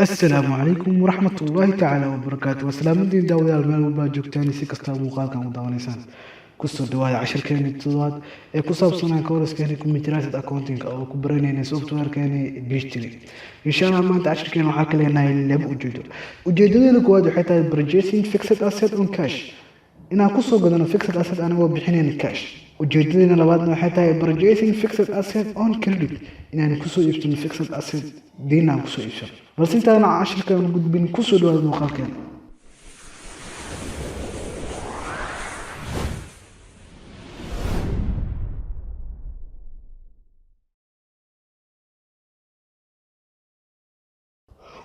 Asalaamu calaykum waraxmatullaahi tacaala wabarakaatu. Wasalaamadii daawadayaal, meel walbaa joogtaan, si kastaa muuqaalkan u daawanaysaan, kusoo dhawaada cashirkeeni toddobaad ee ku saabsanaa course-keeni computerized accounting oo ku baranayna softwarekeeni Peachtree. Insha Allah maanta cashirkeena waxaa ka leenahay laba ujeedo. Ujeedadeena koowaad waxay tahay purchasing fixed asset on cash, inaan kusoo gadano fixed asset anagoo bixinayna cash. Ujeedadeena labaadna waxay tahay purchasing fixed asset on credit, inaan kusoo iibsano fixed asset deyn aan kusoo iibsano. Balse intaana cashirkaan gudbin, kusoo dhawaada muuqaalkeena.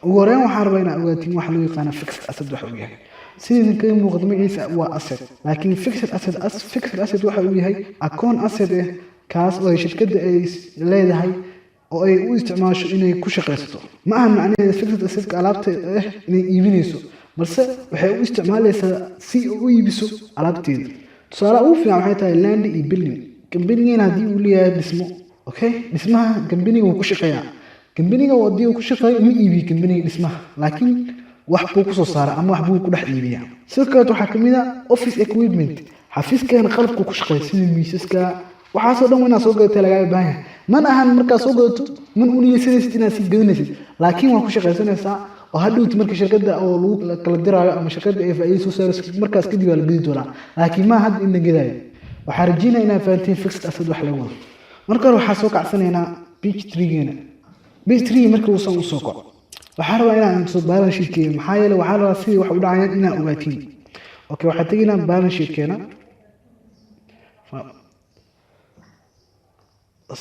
Ugu horeyn waxaan rabaa inaad ogaatiin waxa loo yaqaano fixed asset waxa uu yahay. Sida idinkaga muuqda, magaciisa waa asset, laakiin fixed asset waxa uu yahay account asset kaas oo ay shirkadda ay leedahay oo ay u isticmaasho inay ku shaqaysato. Ma aha macnaheeda fixed assetka alaabta inay iibinayso, balse waxay u isticmaalaysaa si u iibiso alaabteeda. Tusaale ugu fiican waxay tahay land iyo building. Kambanigeena haddii uu leeyahay dhismo, okay, dhismaha kambaniga wuu ku shaqeeyaa. Kambaniga haddii uu ku shaqeeyo, ma iibiyo kambaniga dhismaha, laakiin wax buu kusoo saara ama wax buu ku dhex iibiyaa. Sidoo kaleet waxaa kamid ah office equipment, xafiiskeena qalabku ku shaqeeya sida miisaska. Waxaasoo dhan inaad soo gadataa lagaaga baahan yahay. Mana ahan markaad soo gadato man u niyeysanaysid inaad sii gadanaysid, laakiin waa ku shaqaysanaysaa oo hadhowti marka shirkadda oo lagu kala diraayo ama shirkadda ay faa'iido soo saarayso, markaas kadib waa la gedi doonaa, laakiin maa hadda in la gadaayo. Waxaa rajeynaya inaad fahanteen fixed asset wax laga wado. Marka hore waxaa soo kacsanaynaa Peachtree-geena. Peachtree marka uusan usoo kaco, waxaa rabaa inaan tuso balance sheetkeena, maxaa yeelay waxaa rabaa sidii wax u dhacayaan inaan ogaatiin. Okay, waxaa tegaynaa balance sheetkeena.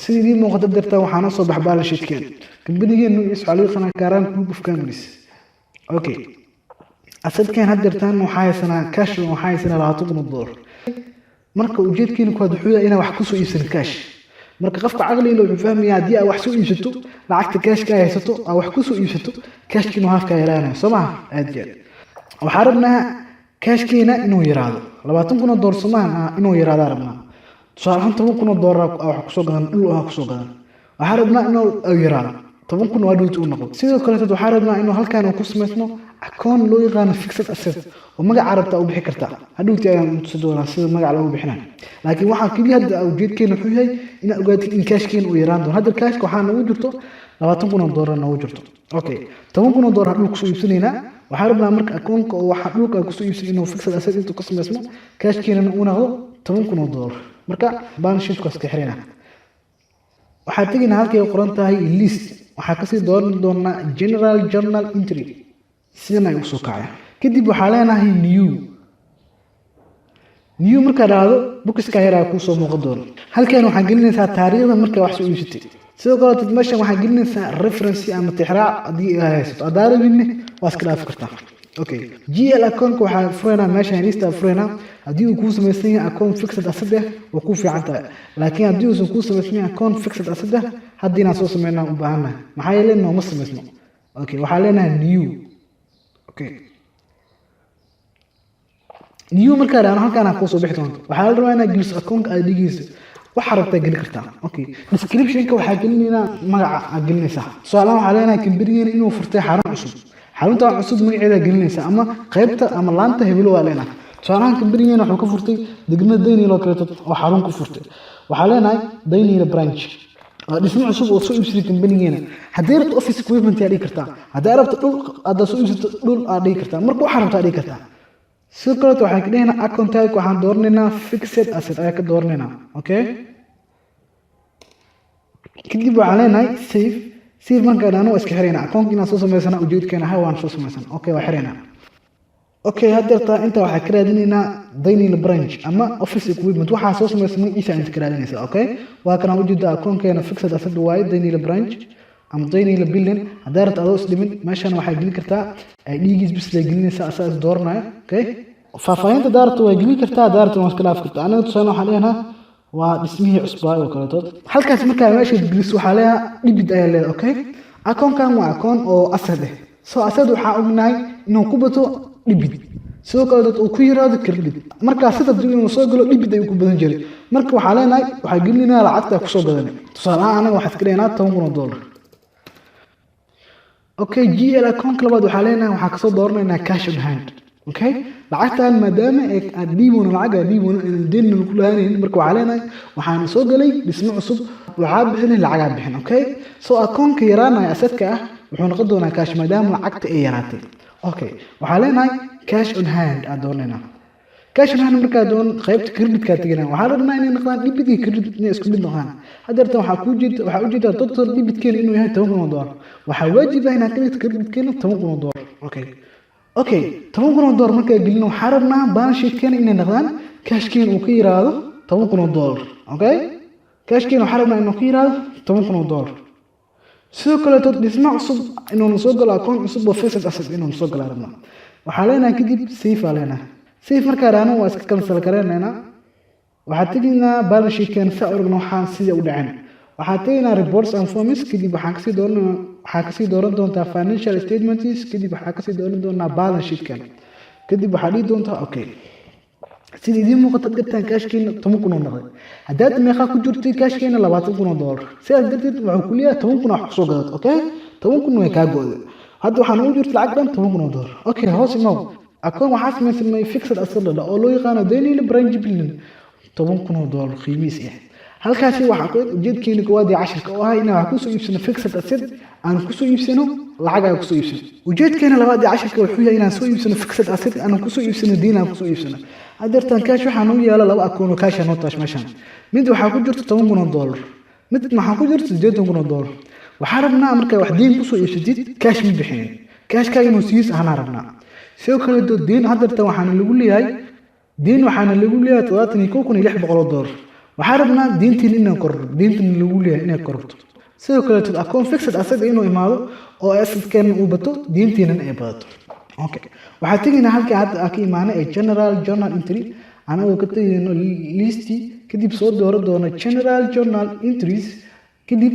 Sidii idiin muuqata dartaa, waxaa noo soo bax balance sheetkeena. Kambanigeena nuuciisa waxaa loo yaqaanaa Karan Group of Companies. Okay, assetkan haddeertaan waxaa haysanaa cash, waxaa haysanaa $20,000. Marka ujeedkeena kuwaad wuxuu yahay inaan wax kusoo iibsano cash. Marka qofka caqliga wuxuu fahmayaa haddii aad wax soo iibsato, lacagta cashka ay haysato aad wax kusoo iibsato, cashkiina halkaa yaraanayo, soo maha? Aad iyo aad. Waxaa rabnaa cashkeena inuu yaraado $20,000, soo maha? Inuu yaraadaa rabnaa. Tusaale ahaan $10,000 wax kusoo gadan, dhul ah kusoo gadan, waxaa rabnaa inuu yaraado 10,000, waa dhowti uu noqdo. Sidoo kaleeto waxaa rabnaa inuu halkaan uu ku samaysmo akoon loo yaqaano fixed asset oo magaca rabtaa u bixi kartaa. Hadhowti ayaan tusi doonaa sida magaca loogu bixinayo, laakiin waxaa keliya hadda ujeedkeena wuxuu yahay inaad ogaatid in cashkeena uu yaraan doono. Hadda cashka waxaa noogu jirto $20,000 noogu jirto. Okay, $10,000 dhul kusoo iibsanaynaa. Waxaa rabnaa marka akoonka oo waxaa dhulka kusoo iibsan inuu fixed asset intuu ka samaysmo, cashkeenana uu noqdo $10,000. Marka balance sheetkaas ka xirina, waxaa tegaynaa halkay qoran tahay list. Waxaa kasii dooran doonaa general journal entry. Sidan ay usoo kacaya. Kadib waxaa leenahay new. New markaa dhahdo, box-ka yaraa kuusoo muuqan doono. Halkan waxaa gelinaysaa taariikhda markaa wax soo iibsatay. Sidoo kaleeto meeshan waxaa gelinaysaa reference ama tixraac haddii ay haysato. Haddaa rabinne, waa iska dhaafi kartaa. Okay, GL accountka waxaa furaynaa meeshan lista furaynaa. Haddii uu kuu samaysan yahay account fixed asset ah, waa kuu fiican tahay, laakiin haddii uusan kuu samaysan yahay account fixed asset ah, hadda inaan soo sameynaa u baahannahay, maxaa yeelay nooma samaysno. Okay, waxaa leenahay new. Okay, new markaa dhahno, halkaan kuu soo bixi doonto. Waxaa la rabaa inaad geliso accountka aad dhigayso. Waxaa rabtaa geli kartaa. Okay, descriptionka waxaa gelinaynaa magaca aad gelinaysaa. Tusaalahaan waxaa leenahay kambanigeena inuu furtay xarun cusub. Xaruntan cusub magaceeda gelinaysaa ama qaybta ama laanta hebelo waa leenahay. Tusaalahaan kambanigeena wuxuu ka furtay degmada Dayniile oo kaleeto oo xarun ku furtay. Waxaa leenahay Dayniile branch. Waa dhismo cusub oo soo iibsaday kambanigeena. Haddii rabto office equipment yaa dhigi kartaa, haddii rabto dhul haddaad soo iibsato dhul aad dhigi kartaa. Marka waxaa rabtaa dhigi kartaa. Sidoo kaleeto waxaan ka dhihinaa account type, waxaan dooranaynaa fixed asset ayaa ka dooranaynaa. Okay, kadib waxaan leenahay save. Save markaan dhahno, waa iska xiraynaa account. Inaan soo samaysana ujeedkeena ahay, waan soo samaysan. Okay, waa xiraynaa. Okay, haddeertaa inta waxaa ka raadinaynaa Dayniile branch ama office equipment. Waxaa soo samaysa magaciisa inta ka raadinaysa. Okay, waa kanaan ujeeda akoonkeena fixed asset waaye, Dayniile branch ama Dayniile building. Haddaa rabta adoo isdhimin, meeshan waxaa gelin kartaa dhiigiis bis lay gelinaysaa, asaa is dooranaya. Okay, faahfaahinta daarta waa gelin kartaa, daarta waa iska dhaafi kartaa. Anaga tusaale waxaan leenahay waa dhismihii cusbaa oo kaleetood. Halkaas markaa meesha geliso, waxaa leeyahay debit ayaa leedahay. Okay, akoonkan waa akoon oo asset ah. So asset waxaa ognahay inuu ku bato debit, sidoo kale dad uu ku yiraahdo credit. Markaa sida dib inuu soo galo debit ayuu ku badan jiray. Marka waxaa leenahay waxaa gelinaynaa lacagta kusoo gadanay. Tusaale ahaan anaga waxaa iska dhiganaa $10,000. Okay, GL account labaad waxaa leenahay, waxaa kasoo dooranaynaa cash on hand. Okay, lacagtan maadaama aan dhiiboono, lacag aan dhiiboono, inaan deyn ku lahaanayn, marka waxaa leenahay waxaan soo galay dhismo cusub, waxaa bixinay, lacagaa bixin. Okay, so akoonka yaraanaya assetka ah wuxuu noqon doonaa cash, maadaama lacagta ay yaraatay. Okay, waxaa leenahay cash on hand aan doonaynaa. Cash on hand markaa doon, qaybta creditkaa tegina. Waxaa rabnaa inay noqdaan debit iyo credit inay isku mid noqdaan. Haddeertan waxaa ujeedaa total debitkeena inuu yahay $10,000. Waxaa waajib ah inaan ka dhigto creditkeena $10,000. Okay, $10,000 markaa gelino, waxaa rabnaa balance sheetkeena inay noqdaan cashkeena uu ka yiraahdo $10,000. Okay, cashkeena waxaa rabnaa inuu ka yiraahdo $10,000. Sidoo kaleeto dhismo cusub inuuna soo galo, akoon cusub oo fixed asset inuuna soo galo rabnaa. Waxaa leenahay kadib save aa leenahay. Save markaa dhahno, waa iska cancel gareynaynaa. Waxaa tegaynaa balance sheetkeena si aragno waxaan sida u dhaceen. Waxaa tegaynaa reports and forms, kadib waxaa kasii dooran doontaa financial statements, kadib waxaa kasii dooran doonaa balance sheetkan, kadib waxaa dhihi doontaa okay. Sida idiin muuqata dhibtan, cashkeena 10,000 oo noqday. Haddaad meeqaa ku jirtay cashkeena? $20,000. Sidaas darteed wuxuu ku leeyahay 10,000 wax kusoo gadat. Okay, 10,000 way kaa go'day. Hadda waxaa noogu jirta lacag dhan $10,000. Okay, hoos imow. Akoon waxaa samaysanay fixed asset la oo loo yaqaano Daniel Branch Building, $10,000 qiimihiis ah. Halkaasi waxaa ku ujeedkeena koowaad ee cashirka oo ah inaan wax kusoo iibsano fixed asset, aan kusoo iibsano lacag aan kusoo iibsano. Ujeedkeena labaad ee cashirka wuxuu yahay inaan soo iibsano fixed asset, aan kusoo iibsano deyn aan kusoo iibsano. Hadeertan cash waxaa noo yaala laba akoon oo cash noo taash meeshan. Mid waxaa ku jirta $10,000, mid waxaa ku jirta $80,000. Waxaa rabnaa markaa wax deyn kusoo iibsatid, cash ma bixinin, cashkaaga inuu siis ahanaa rabnaa. Sidoo kale deyn hadeertan waxaana lagu leeyahay deyn, waxaana lagu leeyahay $71,600. Waxaa rabnaa deyntiin inaan korro, deyntan lagu leeyahay inay kororto. Sidoo kaleeto akoon fixed asset inuu imaado oo assetkeena uu bato, deyntiinan ay badato. Okay, waxaa tegaynaa halkii hadda aan ka imaanay ee general journal entry, anagoo ka tegayno list, kadib soo dooran doono general journal entries, kadib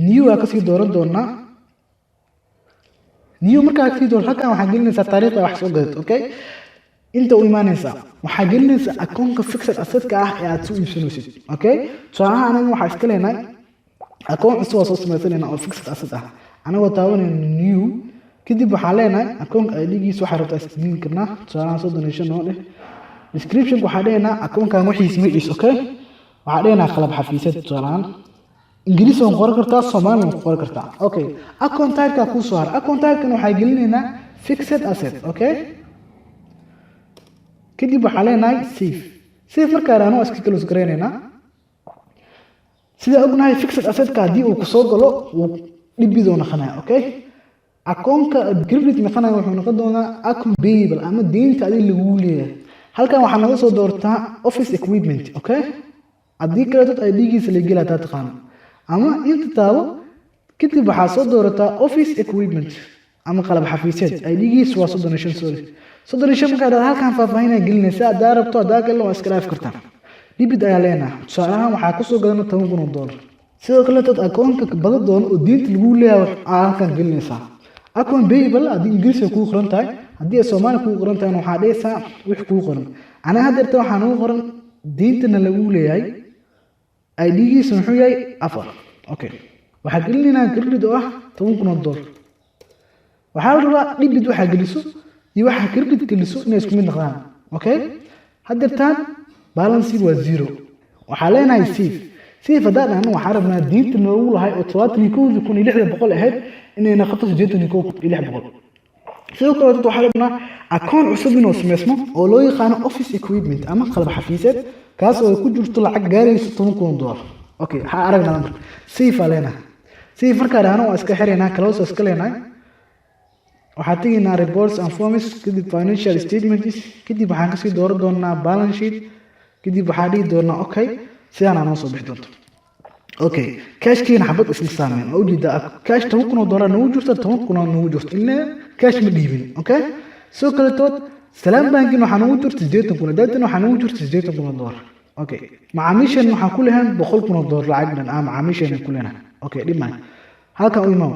new aa kasii dooran doonaa. New markaa kasii dooran, halkan waxaa gelinaysaa taariikhda wax soo gadato. Okay, inta u imaanaysaa, waxaa gelinaysaa akoonka fixed assetka ah ee aad soo iibsanaysid. Okay, tusaalaha anaga waxaa iska leenahay akoon cusub waa soo samaysanayna oo fixed asset ah, anagoo taabanayno new. Kadib waxaa leenahay akoonka ID-giisa waxaa rabtaa iska gelin karnaa, tusaalahan 35 noo dheh. Description waxaa dhehaynaa akoonkan waxiis magaciis. Okay, waxaa dhehaynaa qalab xafiiseed. Tusaalahaan Ingiriis waan qoran kartaa, Soomaali waan ku qoran kartaa. Okay, account type-ka kuu soo har. Account type-kan waxaa gelinaynaa fixed asset. Okay, kadib waxaa leenahay save. Save markaa dhahno, waa iska close garaynaynaa. Sida ognahay, fixed assetka haddii uu kusoo galo, wuu debit oo noqonaya. Okay, akoonka credit noqonaya wuxuu noqon doonaa account payable ama deynta adiga lagugu leeyahay. Halkan waxaa naga soo doortaa office equipment. Okay, haddii kaleeto ID-giisa la gela hadaa taqaano, ama inta taabo, kadib waxaa soo doorataa office equipment ama qalab xafiiseed. ID-giisa waa 35, sorry, 35. Markaa dhahdo, halkan faahfaahinaa gelinaysa haddaa rabto, haddaa kalena waa iska dhaafi kartaa. Debit ayaa leenahay. Tusaale ahaan waxaa kusoo gadana $10,000. Sidoo kale dad akoonka badan doono oo deynta lagu leeyahay aa halkan gelinaysaa account payable. Haddii Ingiriisiga kuu qoran tahay, haddii ay Soomaali kuu qoran tahayna, waxaa dhehaysaa wix kuu qoran. Aniga haddeerta waxaa nagu qoran deyntana lagu leeyahay, ID-giisa muxuu yahay? 4. Okay, waxaa gelinaynaa credit oo ah $10,000. Waxaa la rabaa debit waxaa geliso iyo waxaa credit geliso inay isku mid noqdaan. Okay, haddeertaan balance waa zero. Waxaa leenahay save. Save haddaan dhahno, waxaa rabnaa deynta noogu lahay oo 71,600 ahayd inay noqoto 81,600. Sidoo kale dad waxaa rabnaa akoon cusub inuu sameysmo oo loo yaqaano office equipment ama qalab xafiiseed, kaas oo ay ku jirto lacag gaarayso $10,000. Okay, waxaa aragnaa marka save aa leenahay. Save markaa dhahno, waa iska xiraynaa, close iska leenahay. Waxaa tegaynaa reports and forms, kadib financial statements, kadib waxaan kasii dooran doonaa balance sheet, kadib waxaa dhihi doonaa okay. Sidaanaa noo soo bixi doonto. Okay, cashkiina xabad isma saameyn. Waa ujeedaa, cash $10,000 nagu jirto, 10,000 oo nagu jirto, ilaa cash ma dhiibin. Okay, sidoo kaletood Salaam Bankin waxaa nagu jirta 80,000, daatan waxaa nagu jirta $80,000. Okay, macaamiishan waxaan ku lehan $100,000 lacag dhan ah macaamiishan ku leenahay. Okay, dhib maayo. Halkan u imaam,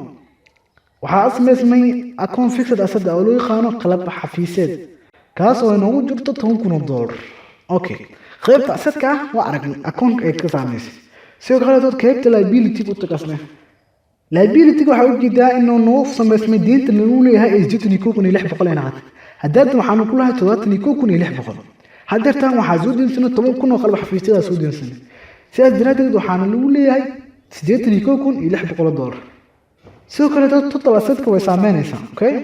waxaa samaysmay account fixed asset oo loo yaqaano qalab xafiiseed, kaas oo inoogu jirto $10,000. Okay, qaybta assetka ah waa aragnay akoonka ay ka saameysay. Sidoo kale dad qaybta liability u tagasne. Liability waxaa ujeedaa inuu noo samaysmay deynta lagu leeyahay ee 81,600 ay noqotay. Haddaatan waxaanu ku lahay 71,600. Haddeertaan waxaa soo deynsanay 10,000 oo qalab xafiisyadaa soo deynsanay. Sidaas daraaddeed waxaana lagu leeyahay $81,600. Sidoo kale total assetka way saameynaysaa, okay?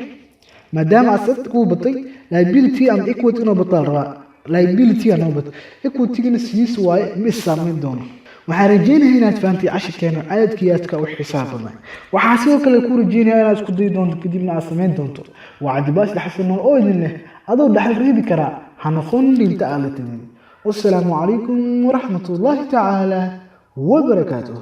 Maadaama asset uu batay, liability ama equity inuu bataa la rabaa. Liability noo batay, equity-gana sidiis waaye, ma is saameyn doono. Waxaan rajeynayaa inaad fahantay cashirkeena aadka iyo aadka u xiisaha badnay. Waxaa sidoo kale ku rajeynayaa inaad isku dayi doonto, kadibna aad samayn doonto. Waa Cabdibaasid Xasan Nuur oo idin leh: adoo dhaxal reebi karaa, ha noqon dhinta aan la tegin. Wasalaamu calaykum waraxmatullaahi tacaala wabarakaatuh.